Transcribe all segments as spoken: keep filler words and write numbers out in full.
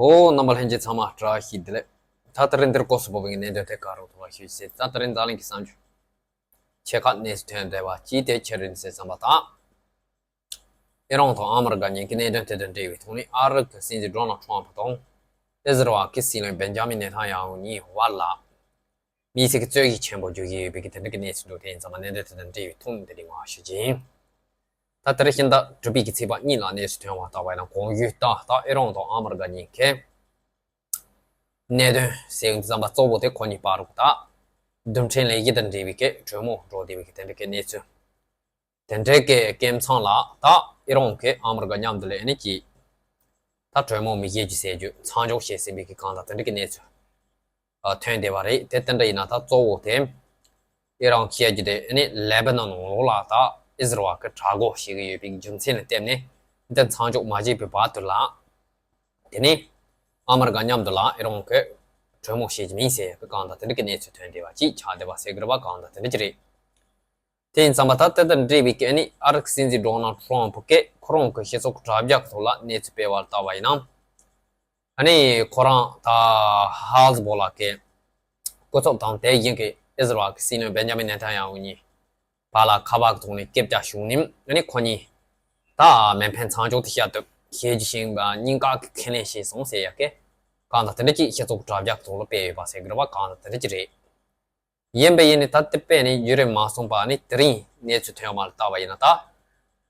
ཨོ། རྣམ་པ་ལྷན་རྒྱས་ཚང་མ་བཀྲ་ཤིས་བདེ་ལེགས། ད་ད་རིང་འདིར་སྐོར་སུ་བབས་པའི་གནད་དོན་དེ་ག་རུ་ཐུག་པ་ཞུས་ཟེར། ད་ད་རིང་འཛམ་གླིང་གི་གསར་འགྱུར་ཆེ་ཁག་གནས་སུ་ཐོན་བསྡད་པ་ཅིག་དེ་ཆི་རེད་ཟེར་བསམ་པ་དང་། ཨི་རན་དང་ཨ་མི་རི་ཀ་གཉིས་ཀྱི་གནད་དོན་དེ་དང་འབྲེལ་བའི་ཐོག་ནས་ཨ་རི་གི་སྲིད་འཛིན་ཌོ་ནལ་ཊམ་ཕུ་དང་ཨི་ཟི་རལ་གྱི་སྲིད་བློན་བེན་ཇ་མིན་ནེ་ཐན་ཡ་ཧུ་གཉིས་བར་ལ་དམིགས་བསལ་གྱི་རྩོད་གཞི་ཆེན་པོ་འགྱུར་གྱི་ཡོད་པའི་གི་དེ་འདྲ་གི་གནས་ཚུལ་འདུག་དེ་ཡིན་ཙང་མ་གནད་དོན་དེ་དང་འབྲེལ་བའི་ཐོག་ནས་དེ་རིང་ངོ་ཤེས་ཀྱི་ཡིན། ད་དེ་རིང་ཤིང་རྟ་གྲུ་པའི་གི་ཚིག་པ་གཉིས་ལ་གནས་སུ་ཐོན་པ་ལྟ་བ་ཡིན་ན། གོང་ཞུས་ལྟར་ད་ཨི་རན་དང་ཨ་མི་རི་ཀ་གཉིས་ཀས་གནད་དོན་ཟེར་ཙམ་པ་གཙོ་བོ་དེ་ཁོ་གཉིས་བར་དུ་ད་རྡུལ་ཕྲན་ལས་གཞི་དང་འབྲེལ་བའི་གི་གྲོས་མོལ་འགྲོ་བསྡད་པའི་གི་དེ་འདྲ་གི་གནས་ཚུལ། དེ་འདྲའི་གི་སྐབས་མཚམས་ལ་ད་ཨི་རན་གྱིས་ཨ་མི་རི་ཀ་མཉམ་དུ་ལ་ཨ་ནི་ཅིག་ད་གྲོས་མོལ་མི་བྱེད་རྒྱུ་ཟེར་རྒྱུ་མཚམས་འཇོག་བྱས་ཟིན་པའི་གི་གང་ལྟར་དེ་འདྲ་གི་གནས་ཚུལ་ཨ་ཐོན་བསྡད་པ་རེད། དེ་དེ་འདྲ་ཡིན་ན་ད་གཙོ་བོ་དེ་ཨི་རན་བཤད་རྒྱུ་དེ་ཨ་ནི་ལེ་བྷ་ནན་ནང་ལོགས་ལ་ད་ཨི་ཟི་རལ་གྱིས་དྲག་རྒོལ་བྱེད་ཀྱི་ཡོད་པའི་རྒྱུ་མཚན་ལ་བརྟེན་ནས་འདི་མཚམས་འཇོག་མ་བྱས་པའི་བར་དུ་ལ། དེ་ནས་ཨ་མི་རི་ཀ་མཉམ་དུ་ལ་ཨི་རན་གྱིས་གྲོས་མོལ་བྱེད་ཀྱི་མིན་ཟེར་གི་གང་ལྟར་དེ་འདྲ་གི་གནས་ཚུལ་ཐོན་བསྡད་པ་ཅིག་ཆགས་བསྡད་པ་ཟེར་གི་རེད་པ། གང་ལྟར་དེ་འདྲ་ཅིག་རེད། དེ་ཡིན་ཙང་མ་ད་དེ་དང་འབྲེལ་བའི་གི་ཨ་ནི་ཨ་རི་གི་སྲིད་འཛིན་ཌོ་ནལ་ཊམ་ཕུ་གིས་ཁོ་རང་གི་སྤྱི་ཚོགས་ཀྱི་དྲ་རྒྱ་གི་ཐོག་ལ་གནས་ཚུལ་སྤེལ་བ་ལྟ་བ་ཡིན་ན། ཨ་ནི་ཁོ་རང་ད་ཧ་ཟི་བྷོ་ལ་གི་སྐུ་ཚབ་དང་དེ་བཞིན་གི་ཨི་ཟི་རལ་གྱི་སྲིད་བློན་བེན་ཇ་མིན་ནེ་ཐན་ཡ་ཧུ་གཉིས་བར་ལ་ཁ་པར་གྱི་ཐོག་ནས་སྐད་ཆ་བྱུང་ནས། ཨ་ནི་ཁོ་གཉིས་ད་མེ་འཕེན་མཚམས་འཇོག་དེ་བྱ་ཐབས་བྱེད་རྒྱུ་ཞིག་གཉིས་ཀ་གི་ཁས་ལེན་བྱས་སོང་ཟེར་ཡ་གི་གང་ལྟར་དེ་འདྲ་ཅིག་སྤྱི་ཚོགས་ཀྱི་དྲ་རྒྱ་གི་ཐོག་ལ་སྤེལ་ཡོད་པ་ཟེར་གི་རེད་པ། གང་ལྟར་དེ་འདྲ་ཅིག་རེད། ཡིན་པ་ཡིན་ནའི་ད་དེ་སྤེལ་ནས་ཡུན་རིང་མ་སོང་བར་ནི་དེ་རིང་གནས་ཚུལ་ཐོན་པ་ལ་ལྟ་བ་ཡིན་ན། ད་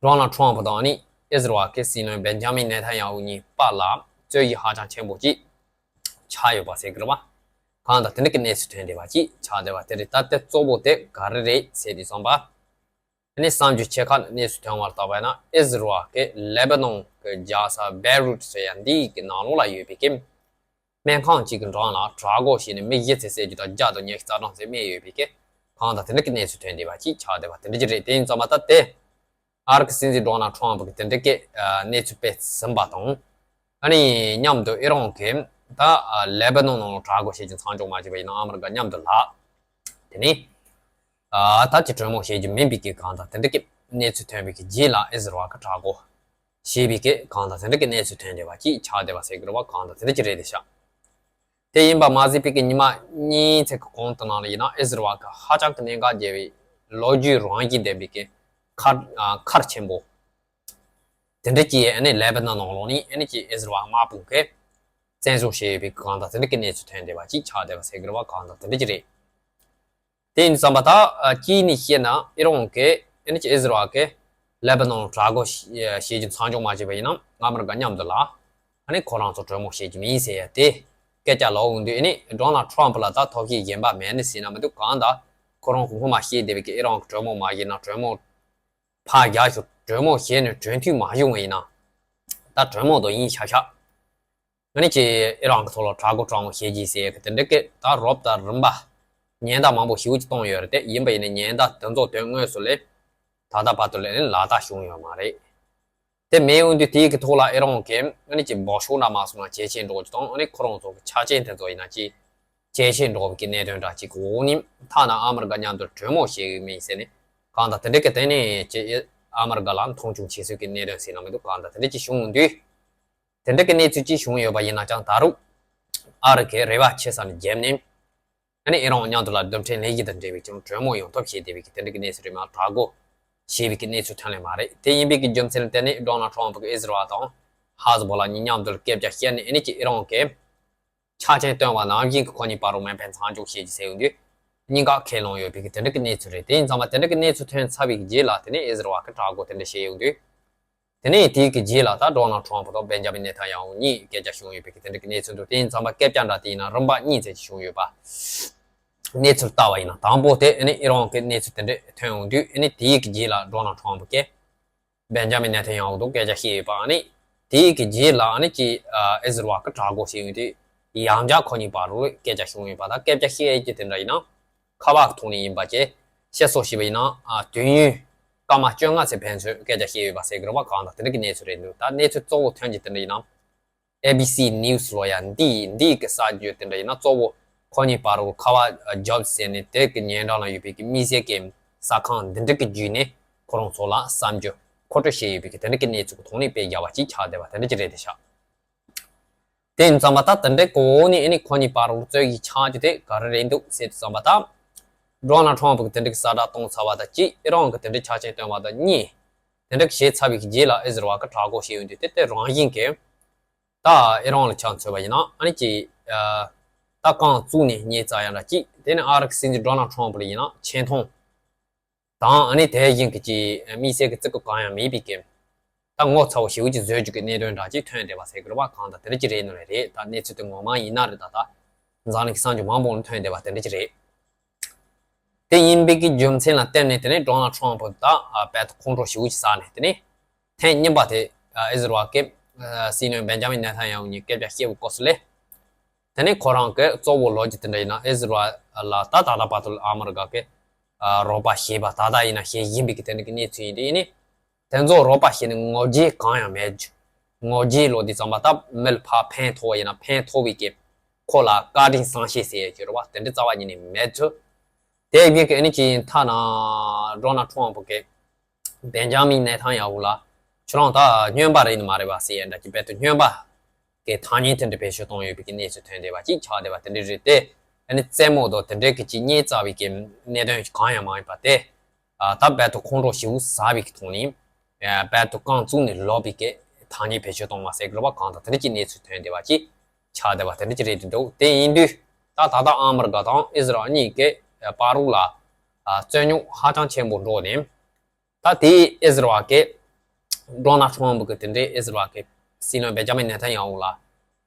ཌོ་ནལ་ཊམ་ཕུ་དང་ནི་ཨི་ཟི་རལ་གྱི་སྲིད་བློན་བེན་ཇ་མིན་ནེ་ཐན་ཡ་ཧུ་གཉིས་བར་ལ་རྩོད་གཞི་ཧ་ཅང་ཆེན་པོ་ཅིག་ཆགས་ཡོད་པ་ཟེར་གི་རེད་པ། གང་ལྟར་དེ་འདྲ་གི་གནས་ཚུལ་ཐོན་བསྡད་པ་ཅིག་ཆགས་བསྡད་པ་དེ་རེད། ད་དེ་གཙོ་བོ་དེ་ག་རེ་རེད་ཟེར་དུས་ཙམ་པ། དེ་ནས་གསར་འགྱུར་ཆེ་ཁག་གནས་ཚུལ་ཐོན་པ་ལ་ལྟ་བ་ཡིན་ན། ཨི་ཟི་རལ་གྱིས་ལེ་བྷ་ནན་གྱི་རྒྱལ་ས་བེ་རུད་ཟེར་ཡ་འདི་གི་ནང་ལོགས་ལ་ཡོད་པའི་གི་སྨན་ཁང་གཅིག་གི་འགྲམ་ལ་དྲག་རྒོལ་བྱས་ནས་མི་བཞི་ཙམ་བསད་རྒྱུ་དང་བརྒྱ་དང་ཉི་ཤུ་རྩ་གྲངས་ཙམ་རྨས་ཡོད་པའི་གི་གང་ལྟར་དེ་འདྲ་གི་གནས་ཚུལ་ཐོན་བསྡད་པ་ཅིག་ཆགས་བསྡད་པ་དེ་འདྲ་ཅིག་རེད། དེ་ཡིན་ཙང་མ་ད་དེ་ཨ་རི་གི་སྲིད་འཛིན་ཌོ་ནལ་ཊམ་ཕུ་གིས་དེ་འདྲ་གི་གནས་ཚུལ་སྤེལ་ཟིན་པ་དང་། ཨ་ནི་མཉམ་དུ་ཨི་རན་གྱིས་ད་ལེ་བྷ་ནན་ནང་ལ་དྲག་རྒོལ་བྱེད་རྒྱུ་མཚམས་འཇོག་མ་བྱས་པ་ཡིན་ན་ཨ་མི་རི་ཀ་མཉམ་དུ་ལ་དེ་ནས་ད་ཅིག་གྲོས་མོལ་བྱེད་རྒྱུ་མིན་པའི་གི་གང་ལྟར་དེ་འདྲ་གི་གནས་ཚུལ་ཐོན་པའི་གི་རྗེས་ལ་ཨི་ཟི་རལ་གྱིས་དྲག་རྒོལ་བྱས་པའི་གི་གང་ལྟར་དེ་འདྲ་གི་གནས་ཚུལ་ཐོན་བསྡད་པ་ཅིག་ཆགས་བསྡད་པ་ཟེར་གི་རེད་པ། གང་ལྟར་དེ་འདྲ་ཅིག་རེད་དེ་ཤག་དེ་ཡིན་པ་མ་ཟད་པའི་གི་ཉི་མ་གཉིས་ཙམ་གི་གོང་དུ་ནང་ལ་ཡིན་ན་ཨི་ཟི་རལ་གྱིས་ཧ་ཅང་གི་གནད་འགག་ཆེ་བའི་ལོ་རྒྱུས་རང་བཞིན་ལྡན་པའི་གི་མཁར་མཁར་ཆེན་པོ་དེ་འདྲ་ཅིག་ཨ་ནི་ལེ་བྷ་ནན་ནང་ལོགས་ནས་ཨ་ནི་ཅིག་ཨི་ཟི་རལ་དམག་དཔུང་གིས་བཙན་བཟུང་བྱས་ཡོད་པའི་གང་ལྟར་དེ་འདྲ་གི་གནས་ཚུལ་ཐོན་བསྡད་པ་ཅིག་ཆགས་བསྡད་པ་ཟེར་གི་རེད་པ། གང་ལྟར་དེ་འདྲ་ཅིག་རེད། དེ་ཡིན་ཙམ་པ་ད་གཅིག་ནས་བཤད་ན་ཨི་རན་གྱིས་ཨ་ནི་ཅིག་ཨི་ཟི་རལ་གྱིས་ལེ་བྷ་ནན་དྲག་རྒོལ་བྱེད་རྒྱུ་མཚམས་འཇོག་མ་བྱས་པ་ཡིན་ན་ཨ་མི་རི་ཀ་མཉམ་དུ་ལ་ཨ་ནི་ཁོ་རང་ཚོ་གྲོས་མོལ་བྱེད་རྒྱུ་མིན་ཟེར་ཡ་དེ་སྐད་ཆ་ལབ་ཡོང་དུས། ཨ་ནི་ཌོ་ནལ་ཊམ་ཕུ་ལ་ད་ཐབས་ཤེས་གཞན་པ་མེད་ནི་ཟེར་ན་མི་འདུག་གང་ལྟར་ཁོ་རང་གིས་སྔོན་མ་བཤད་བསྡད་པའི་གི་ཨི་རན་གྱིས་གྲོས་མོལ་མ་བྱས་ན་གྲོས་མོལ་ཕར་རྒྱག་ཤོག་གྲོས་མོལ་བྱས་ནས་གྲོས་མཐུན་མ་བྱུང་བ་ཡིན་ན་ད་གྲོས་མོལ་དང་ཡིན་ཤག་ཤག་ཨ་ནི་ཅིག་ཨི་རན་གྱི་ཐོག་ལ་དྲག་རྒོལ་དྲག་མོ་བྱེད་ཀྱི་ཟེར་གི་དེ་འདྲ་གི་ད་རོབ་དང་རིམ་པ་ཉེན་བརྡ་མང་པོ་ཞེ་པོ་ཅིག་བཏང་ཡོད་རེད་དེ། ཡིན་པ་ཡིན་ནའི་ཉེན་བརྡ་དེ་ཚོ་དོན་དངོས་སུ་ལས་ད་ལྟ་བར་དུ་ལས་ལག་བསྟར་བྱུང་ཡོད་མ་རེད། དེ་མེད་འོང་དུས་དེའི་གི་ཐོག་ལ་ཨི་རན་གྱིས་ཨ་ནི་ཅིག་འབོད་ཤུགས་འདྲ་མ་སོང་ན་ཇེ་ཆེ་འགྲོ་གི་དང་། ཨ་ནི་ཁོ་རང་ཚོ་གི་ཆ་རྐྱེན་དེ་ཚོ་ཡིན་ན་ཅིག་ཇེ་ཆེ་འགྲོ་བའི་གི་གནད་དོན་འདྲ་ཅིག་གི་འོག་ནས་ཐ་ན་ཨ་མི་རི་ཀ་མཉམ་དུ་གྲོས་མོལ་བྱེད་གི་མིན་ཟེར་ནས་གང་ལྟར་དེ་འདྲ་གི་སྟེང་ནས་ཅིག་ཨ་མི་རི་ཀ་ལ་མཐོང་ཆུང་བྱེད་སྲོལ་གི་གནད་དོན་ཟེར་ན་མི་འདུག་གང་ལྟར་དེ་འདྲ་ཅིག་བྱུང་འོང་དུས། དེ་འདྲ་གི་གནས་ཚུལ་ཅིག་བྱུང་ཡོད་པ་ཡིན་ན་ཀྱང་ད་རུང་ཨ་རི་གིས་རེ་བ་ཆེ་ས་ནས་བརྒྱབ་ནས་ཨ་ནི་ཨི་རན་མཉམ་དུ་ལ་རྡུལ་ཕྲན་ལས་གཞི་དང་འབྲེལ་བའི་ཀྱང་གྲོས་མོལ་ཡོང་ཐབས་བྱེད་བསྡད་པའི་གི་དེ་འདྲ་གི་གནས་ཚུལ་རེད་མ་གཏོགས་དྲག་རྒོལ་བྱས་པའི་གི་གནས་ཚུལ་ཐོན་ལེ་མ་རེད། དེ་ཡིན་པའི་གི་རྒྱུ་མཚན་དེ་ནི་ཌོ་ནལ་ཊམ་ཕུ་གིས་ཨི་ཟི་རལ་དང་ཧ་ཟི་བྷོ་ལ་གཉིས་མཉམ་དུ་སྐད་ཆ་བཤད་ནས་ཨ་ནི་ཅིག་ཨི་རན་གྱིས་ཆ་རྐྱེན་བཏོན་པ་ནང་བཞིན་གི་ཁོ་གཉིས་བར་རུ་མེ་འཕེན་མཚམས་འཇོག་བྱེད་རྒྱུ་ཟེར་ཡོང་དུས་གཉིས་ཀ་ཁས་ལེན་ཡོད་པའི་གི་དེ་འདྲ་གི་གནས་ཚུལ་རེད། དེ་ཡིན་ཙང་མ་དེ་འདྲ་གི་གནས་ཚུལ་ཐོན་ཚར་བའི་གི་རྗེས་ལ་དེ་ནས་ཨི་ཟི་རལ་གིས་དྲག་རྒོལ་དེ་འདྲ་བྱས་ཡོང་དུས། དེ་ནས་དེའི་གི་རྗེས་ལ་ད་ཌོ་ནལ་ཊམ་ཕུ་དང་བེན་ཇ་མིན་ནེ་ཐན་ཡ་ཧུ་གཉིས་སྐད་ཆ་བྱུང་ཡོད་པའི་གི་དེ་འདྲ་གི་གནས་ཚུལ་འདུག་དེ་ཡིན་ཙང་མ་སྐད་ཆ་འདྲ་དེ་ཡིན་ན་རིམ་པ་གཉིས་ཙམ་ཞིག་བྱུང་ཡོད་པ། གནས་ཚུལ་ལྟ་བ་ཡིན་ན་དང་པོ་དེ་ཨ་ནི་ཨི་རན་གི་གནས་ཚུལ་དེ་འདྲ་ཐོན་ཡོང་དུས། ཨ་ནི་དེའི་གི་རྗེས་ལ་ཌོ་ནལ་ཊམ་ཕུ་གིས་བེན་ཇ་མིན་ནེ་ཐན་ཡ་ཧུ་དང་སྐད་ཆ་བཤད་ཡོད་པ། ཨ་ནི་དེའི་གི་རྗེས་ལ་ཨ་ནི་ཅིག་ཨི་ཟི་རལ་གི་དྲག་རྒོལ་བྱས་ཡོང་དུས་ཡང་བསྐྱར་ཁོ་གཉིས་བར་དུ་སྐད་ཆ་བྱུང་ཡོད་པ། ད་སྐད་ཆ་བཤད་ཡས་ཀྱི་དེ་འདྲ་ཡིན་ན། ཁ་པར་གི་ཐོག་ནས་ཡིན་པ་བཅས་བཤད་སྲོལ་ཞིག་ཡིན་ན། ཨ། དུས་ཡུན་སྐར་མ་བཅོ་ལྔ་ཙམ་ཕན་ཚུན་སྐད་ཆ་བཤད་ཡོད་པ་ཟེར་གི་རེད་པ། གང་ལྟར་དེ་འདྲ་གི་གནས་ཚུལ་རེད་འདུག་ད་གནས་ཚུལ་གཙོ་བོ་ཐོན་གྱི་དེ་འདྲ་ཡིན་ན། ཨེ་བི་སི་ནིའུ་སི་ལོ་ཡ་འདི་འདི་གི་གསར་འགྱུར་དེ་འདྲ་ཡིན་ན་གཙོ་བོ་ཁོ་གཉིས་བར་དུ་ཁ་པར་རྒྱབ་ཟེར་ནས་དེ་གི་ཉེ་འགྲམ་ལ་ཡོད་པའི་གི་དམིགས་བསལ་གྱི་ས་ཁང་འདི་འདྲ་གི་བརྒྱུད་ནས་ཁོ་རང་ཚོ་ལ་གསར་འགྱུར་མཁོ་སྤྲོད་བྱས་ཡོད་པའི་གི་དེ་འདྲ་གི་གནས་ཚུལ་གི་ཐོག་ནས་སྤེལ་རྒྱག་པ་ཅིག་ཆགས་བསྡད་པ་དེ་འདྲ་ཅིག་རེད་དེ་ཤག་དེ་ཡིན་ཙམ་པ་ད་དེ་འདྲའི་གོ་བོ་ནི་ཨ་ནི་ཁོ་གཉིས་བར་རུ་རྩོད་ཡིག་ཆགས་རྒྱུ་དེ་ག་རེ་རེད་འདུག་ཟེར་དུས་ཙམ་པ་ད། ཌོ་ནལ་ཊམ་ཕུ་གི་དེ་འདྲའི་གི་ས་བསྒྲགས་གཏོང་ཚར་བ་དང་གཅིག་ཨི་རན་གི་དེ་འདྲའི་ཆ་རྐྱེན་བཏོན་པ་དང་གཉིས། དེ་འདྲ་བྱས་ཚར་བའི་རྗེས་ལ་ཨི་ཟི་རལ་གི་དྲག་རྒོལ་བྱས་ཡོང་དུས་དེ་དེ་རང་བཞིན་གྱིས། ད་ཨི་རན་ལ་ཆ་མཚོན་པ་ཡིན་ན་ཨ་ནི་ཅིག་ད་རྐང་བཙུགས་ནས་ཉེས་རྩ་ཡང་འདྲ་གཅིག་དེ་ནས་ཨ་རིའི་སྲིད་འཛིན་ཌོ་ནལ་ཊམ་ཕུ་ལ་ཡིན་ན་ཆེ་མཐོང་དང་ཨ་ནི་དེ་བཞིན་གྱི་ཅིག་དམིགས་བསལ་གྱི་བརྩི་བཀུར་གང་ཡང་མེད་པའི་གི། ད་ངོ་ཚ་བོ་ཞེ་པོ་ཅིག་བཟོས་རྒྱུ་གི་གནད་དོན་འདྲ་ཅིག་ཐོན་བསྡད་པ་ཟེར་གི་རེད་བ། གང་ལྟར་དེ་འདྲ་ཅིག་རེད་ནོ་རེད། ད་གནས་ཚུལ་དེ་ངོ་མ་ཡིན་ན་རེད། ད་ད་འཛམ་གླིང་གི་གསར་འགྱུར་མང་པོ་ལ་ཐོན་བསྡད་པ་དེ་འདྲ་ཅིག་རེད། དེ་ཡིན་པའི་གི་རྒྱུ་མཚན་ལ་བརྟེན་ནས་དེ་ནས་ཌོ་ནལ་ཊམ་ཕུ་ད་རྦད་དེ་ཁོང་ཁྲོ་ཞེ་པོ་ཅིག་ཟ་ནས་དེ་ནས་ཐེངས་གཉིས་པ་དེ་ཨི་ཟི་རལ་གྱི་སྲིད་བློན་བེན་ཇ་མིན་ནེ་ཐན་ཡ་ཧུ་གཉིས་སྐད་ཆ་བཤད་པའི་སྐབས་སུ་ལས། དེ་ནས་ཁོ་རང་གི་གཙོ་བོ་ལོ་རྒྱུས་དེ་འདྲ་ཡིན་ན་ཨི་ཟི་རལ་ལ་ད་ད་ལྟ་བར་དུ་ཨ་མི་རི་ཀ་གི་རོགས་པ་བྱས་པ་ད་ལྟ་ཡིན་ན་བྱེད་བཞིན་པའི་གི་དེ་འདྲ་གི་གནས་ཚུལ་ཡིན་དུས་ཡིན་ནི། དེ་ཚོ་རོགས་པ་བྱས་ནས་ངོ་རྒོལ་གང་ཡང་མེད། ངོ་རྒོལ་ལོ་དེ་ཙམ་པ་ད་མི་ལ་ཕར་ཕན་ཐོགས་ཡིན་ན་ཕན་ཐོགས་པའི་གི་ཁོ་ལ་བཀའ་དྲིན་བསམ་ཤེས་ཟེར་ཡ་གི་རོགས་པ་དེ་འདྲ་རྩ་བ་ཉིད་ནས་མེད་ཚུལ། དེ་ཡིན་གི་ཨ་ནི་ཅི་ཡིན་ཐ་ན་ཌོ་ནལ་ཊམ་ཕུ་གི་བེན་ཇ་མིན་ནེ་ཐན་ཡ་ཧུ་ལ་ཁྱོད་རང་ད་སྨྱོན་པ་རེད་ནི་མ་རེད་པ་ཟེར་ཡ་འདྲ་གི་རྦད་དེ་སྨྱོན་པ་གི་ཐ་སྙད་དེ་འདྲ་བེད་སྤྱོད་གཏོང་ཡོད་པའི་གི་གནས་ཚུལ་ཐོན་བསྡད་པ་ཅིག་ཆགས་བསྡད་པ་དེ་འདྲ་རེད་དེ། ཨ་ནི་རྩེད་མོ་དང་དེ་འདྲའི་གི་ཅིག་ཉེས་རྩ་བའི་གི་གནད་དོན་གང་ཡང་མ་ཡིན་པ་དེ། ད་རྦད་དེ་ཁོང་ཁྲོ་ཞེ་པོ་ཟ་བའི་གི་ཐོག་ནས། རྦད་དེ་རྐང་བཙུགས་ནས་ལོག་པའི་གི་ཐ་སྙད་བེད་སྤྱོད་གཏོང་བ་ཟེར་གི་རེད་པ། གང་ལྟར་དེ་འདྲ་ཅིག་གནས་ཚུལ་ཐོན་བསྡད་པ་ཅིག་ཆགས་བསྡད་པ་དེ་འདྲ་ཅིག་རེད་འདུག་དེ་ཡིན་དུས་ད་ད་ལྟ་ཨ་མི་རི་ཀ་དང་ཨི་ཟི་རལ་གཉིས་ཀྱི་བར་རུ་ལ་རྩོད་རྙོག་ཧ་ཅང་ཆེན་པོ་འགྲོ་ནས། ད་དེའི་ཨི་ཟི་རལ་གྱི་ཌོ་ནལ་ཊམ་ཕུ་གི་དེ་འདྲའི་ཨི་ཟི་རལ་གྱི་སྲིད་བློན་བེན་ཇ་མིན་ནེ་ཐན་ཡ་ཧུ་ལ་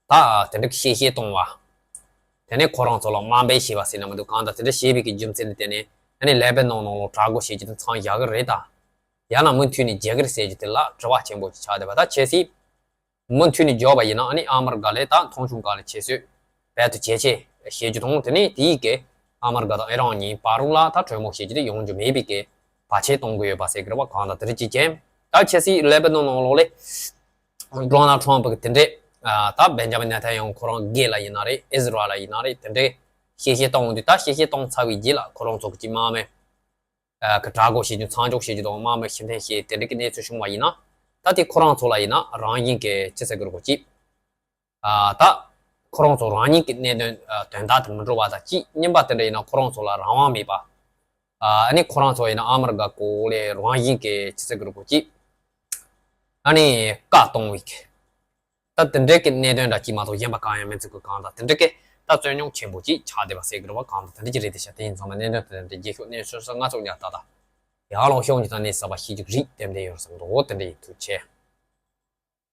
ད་དེ་འདྲའི་གཤེ་གཤེ་གཏོང་བ། དེ་ནས་ཁོ་རང་ཚོ་ལ་དམའ་འབེབས་བྱས་པ་ཟེར་ན་མི་འདུག་གང་ལྟར་དེ་འདྲ་བྱས་པའི་གི་རྒྱུ་མཚན་ལ་བརྟེན་ནས་ཨ་ནི་ལེ་བྷ་ནོན་ནང་ལ་དྲག་རྒོལ་བྱེད་རྒྱུ་དེ་མཚམས་བཞག་གི་རེད་ད། ཡང་ན་མུ་མཐུད་ནས་རྒྱག་གི་རེད་ཟེར་རྒྱུ་དེ་ལ་དྲི་བ་ཆེན་པོ་ཅིག་ཆགས་བསྡད་པ་ད་ཆེ་སྲིད། མུ་མཐུད་ནས་འཇོག་པ་ཡིན་ན་ཨ་ནི་ཨ་མི་རི་ཀ་ལས་ད་མཐོང་ཆུང་ག་ལ་ཆེ་ཤོས་རྦད་དེ་ཇེ་ཆེ་བྱེད་རྒྱུ་དང་དེ་ནས་དེའི་གི་ཨ་མི་རི་ཀ་དང་ཨི་རན་གཉིས་བར་རུ་ལ་ད་གྲོས་མོལ་བྱེད་རྒྱུ་དེ་ཡོང་རྒྱུ་མེད་པའི་གི་བར་ཆད་གཏོང་གི་ཡོད་པ་ཟེར་གི་རེད་པ། གང་ལྟར་དེ་རིགས་ཀྱི་རྐྱེན་ད་ཆེ་སྲིད་ལེ་བྷ་ནོན་ནང་ལོགས་ལས་ཌོ་ནལ་ཊམ་ཕུ་གི་དེ་འདྲས་ད་བེན་ཇ་མིན་ནེ་ཐན་ཡ་ཧུ་ཁོ་རང་སྒེར་ལ་ཡིན་ན་རེད། ཨི་ཟི་རལ་ལ་ཡིན་ན་རེད། དེ་འདྲས་གཤེ་གཤེ་གཏོང་འོང་དུས་ད་གཤེ་གཤེ་གཏོང་ཚར་བའི་རྗེས་ལ་ཁོ་རང་ཚོ་གི་ཅིག་དམག་མི། ཨ་གི་དྲག་རྒོལ་བྱེད་རྒྱུ་མཚམས་འཇོག་བྱེད་རྒྱུ་དང་དམག་མི་ཤི་འཐེན་བྱེད་དེ་འདྲ་གི་གནས་ཚུལ་བྱུང་བ་ཡིན་ན། ད་དེ་ཁོ་རང་ཚོ་ལ་ཡིན་ན་རང་བཞིན་གྱི་ཅི་ཟེར་གི་རེད་གོ་ཅིག་ཨ་ད་ཁོ་རང་ཚོ་རང་ཉིད་ཀྱི་གནད་དོན་ཨ་དོན་དག་དེ་མི་འགྲོ་བ་དང་གཅིག་གཉིས་པ་དེ་འདྲ་ཡིན་ན་ཁོ་རང་ཚོ་ལ་རང་དབང་མེད་པ། ཨ་ནི་ཁོ་རང་ཚོ་ཡིན་ན་ཨ་མི་རི་ཀ་གོ་ལས་རང་བཞིན་གྱི་ཅི་ཟེར་གི་རེད་གོ་ཅིག་ཨ་ནི་བཀའ་གཏོང་བའི་གི་ད་དེ་འདྲའི་གི་གནད་དོན་འདྲ་གཅིག་མ་གཏོགས་གཞན་པ་གང་ཡང་མིན་ཚུལ་གི་གང་དང་དེ་འདྲའི་གི་ད་རྩོད་རྙོག་ཆེན་པོ་གཅིག་ཆགས་བསྡད་པ་ཟེར་གི་རེད་བ། གང་དང་དེ་འདྲ་གི་རེད་དེ་ཤ་དེ་ཡིན་ཚང་མ་གནད་དོན་དེ་འདྲ་རྗེས་ཤོག་གནས་ཤོག་ས་ང་ཚོ་ཉག་ད་ད་ཡང་ལོག་ཤོག་གཉིས་དང་གནས་ས་བ་ཤེས་རྒྱུ་རིགས་ཏན་ཏན་ཡོད་བསམ་འདུག་དེ་འདྲ་ཡིན་ཐུགས་ཆེ།